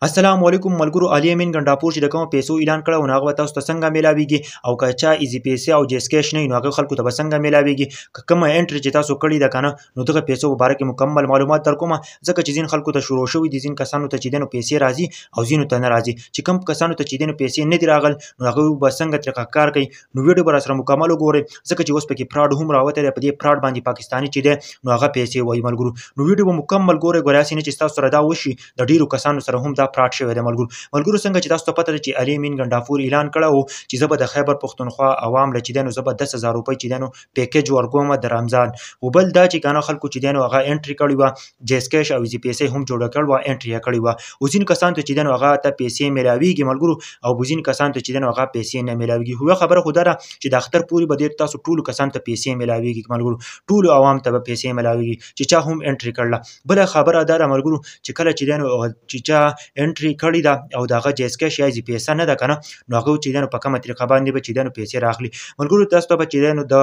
السلام علیکم ملګرو، علي امین ګنډاپور چې د کوم پیسو اعلان کړو نو هغه تاسو ته څنګه ملاویږي او که چا ایزي پیسې او جیس کیش نه نو هغه خلکو ته به څنګه ملاویږي؟ که کومه انټری چې تاسو کړې ده کنه نو دغه پیسو په باره کې مکمل معلومات در کومه، ځکه چې ځین خلکو ته شروع شوي دي، ځین کسانو ته چې دی نو پیسې راځي او ځینو ته نه راځي. چې کوم کسانو ته چې دی نو پیسې نه دي راغل نو هغه به څنګه طریقه کار کوي؟ نو ویډیو به راسره مکمل وګورئ، ځکه چې اوس پکې فراډ هم راوتی دی. په دې فراډ باندې پاکستاني چې دی نو هغه پیسې وایي ملګرو. نو ویډیو به مکمل ګورئ، ګورئ هسې نه چې ستاسو سره دا وشي، د ډیرو کسانو سره هم دا فراډ شوی دی ملګرو. څنګه چې تاسو ته پته ده چې علي امین ګنډاپور اعلان کړی و چې زه به د خیبر پښتونخوا عوام له چې دی نو زه به 10,000 روپۍ چې دی نو پیکج ورکوم د رمضان. او بل دا چې کنه خلکو چې دی نو هغه انټري کړې وه، جیس کیش او ایزي پیسې هم جوړه کړې وه، انټري یې کړې وه. او ځینو کسانو ته چې دی نو هغه ته پیسې میلاویږي ملګرو، او ځینو کسانو ته چې دی نو هغه پیسې نه میلاویږي. خو یوه خبره خو دا ده چې د اختر پورې به ډېر تاسو ټولو کسانو ته پیسې میلاویږي ملګرو، ټولو عوام ته به پیسې میلاویږي چې چا هم انټري کړله. بله خبره دا ده ملګرو چې کله چې دی نو چې چا انټري کړې ده او د هغه جیس کیش یا ایزي پیسه نه ده کنه نو هغه چې دی نو په کومه طریقه باندې به چې دی نو پیسې راخلي ملګرو. تاسو ته به چې دی نو د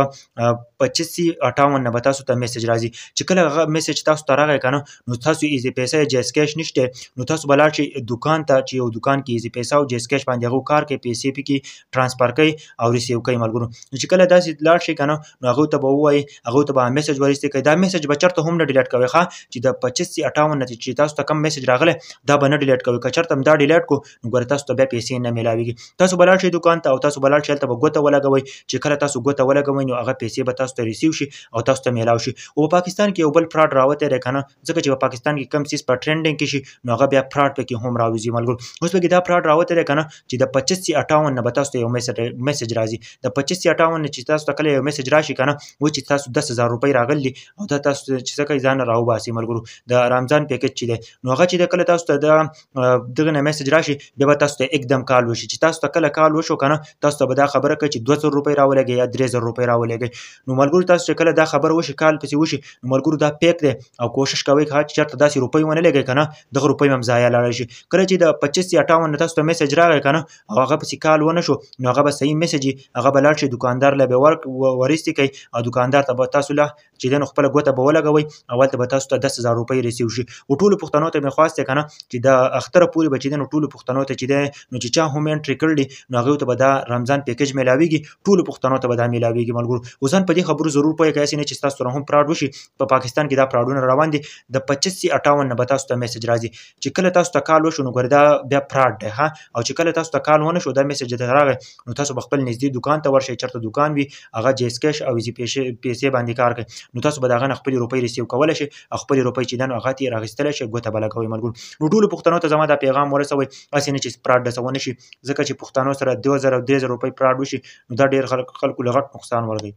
8558 نه به تاسو ته میسج راځي، چې کله هغه میسج تاسو ته راغی کنه نو تاسو ایزي پیسه یا جیس کیش نشته، نو تاسو به لاړ شئ دوکان ته چې یو دوکان کې ایزي پیسه او جیس کیش باندې هغه کار کوي، پیسې پکې ترانسفر کوي او ریسیو کوي ملګرو. نو چې کله داسې لاړ شئ کنه نو هغه ته به ووایي، هغه ته به میسج ورسته کوي. دا میسج به چېرته هم نه ډیلیټ کوي، ښه چې د 8558 نه چې تاسو ته کوم میسج راغلی دا به نه ډیلیټ کوي. که چېرته هم دا ډیلیټ کو نو ګوره تاسو ته بیا پیسې نه میلاویږي. تاسو به لاړ شئ دوکان ته او تاسو به لاړ شئ هلته به ګوته ولګوئ، چې کله تاسو ګوته ولګوئ نو هغه پیسې به تاسو ته ریسیو شي او تاسو ته میلاو شي. او په پاکستان کې یو بل فراډ راوتی دی کنه، ځکه چې په پاکستان کې کم څیز په ټرینډینګ کې شي نو هغه بیا فراډ پکې هم راوځي ملګرو. اوس پکې دا فراډ راوتی دی کنه چې د 8558 نه به تاسو ته یو میسج راځي. د 8558 نه چې تاسو ته کله یو میسج راشي کنه و چې تاسو 10,000 روپۍ راغلي او دا تاسو چې څه کوئ ځان راوباسئ ملګرو، د رمضان پیکج چې دی نو هغه چې کله تاسو ته د دغه نه میسج راشي بیا به تاسو ته اکدم کال وشي. چې تاسو ته کله کال وشو کنه تاسو ته به دا خبره کوي چې 2,000 روپۍ راولېږئ یا 3,000 روپۍ راولېږئ. نو ملګرو تاسو چې کله دا خبره وشي کال پسې وشي نو ملګرو دا پیک دی او کوشش کوئ چې چېرته داسې روپۍ ونه لګئ کنه دغه روپۍ به هم ضایع لاړه شي. کله چې د 8558 نه تاسو ته میسج راغی کنه او هغه پسې کال ونه شو نو هغه به صحیح میسج وي، هغه به لاړ شي دوکاندار له به ورستې کوي او دوکاندار ته به تاسو له چې دی نو خپله ګوته به ولګوئ او هلته به تاسو ته 10,000 روپۍ ریسیو شي. او ټولو پښتنو ته مې خواست دی کنه چې د اختر پورې به چې دی نو ټولو پښتنو ته چې دی نو چې چا هم انټري کړي نو هغوی ته به دا رمضان پیکج میلاویږي، ټولو پښتنو ته به دا میلاویږي ملګرو. اوس ځان په دې خبرو ضرور پوه کړئ، هسې نه چې ستاسو سره هم فراډ وشي. په پاکستان کې دا فراډونه روان دي. د 8558 نه به تاسو ته میسج راځي، چې کله تاسو ته کال وشو نو ګوره دا بیا فراډ دی ښه. او چې کله تاسو ته کال ونه شو دا میسج درته راغی نو تاسو به خپل نږدې دوکان ته ورشئ، چېرته دوکان وي هغه جیس کیش او ایزي پیسې باندې کار کوي نو تاسو به د هغه نه خپلې روپۍ ریسیو کولی شئ او خپلې روپۍ چې ده نو هغه ترې راخیستلی شئ، ګوته به لګوئ ملګرو. نو ټولو پښتنو ته زما دا پیغام ورسوئ، هسې نه چې فراډ درڅخه ونه شي، ځکه چې پښتنو سره 2,000 او 3,000 روپۍ فراډ وشي نو دا ډېر خلکو له غټ نقصان ورکوي.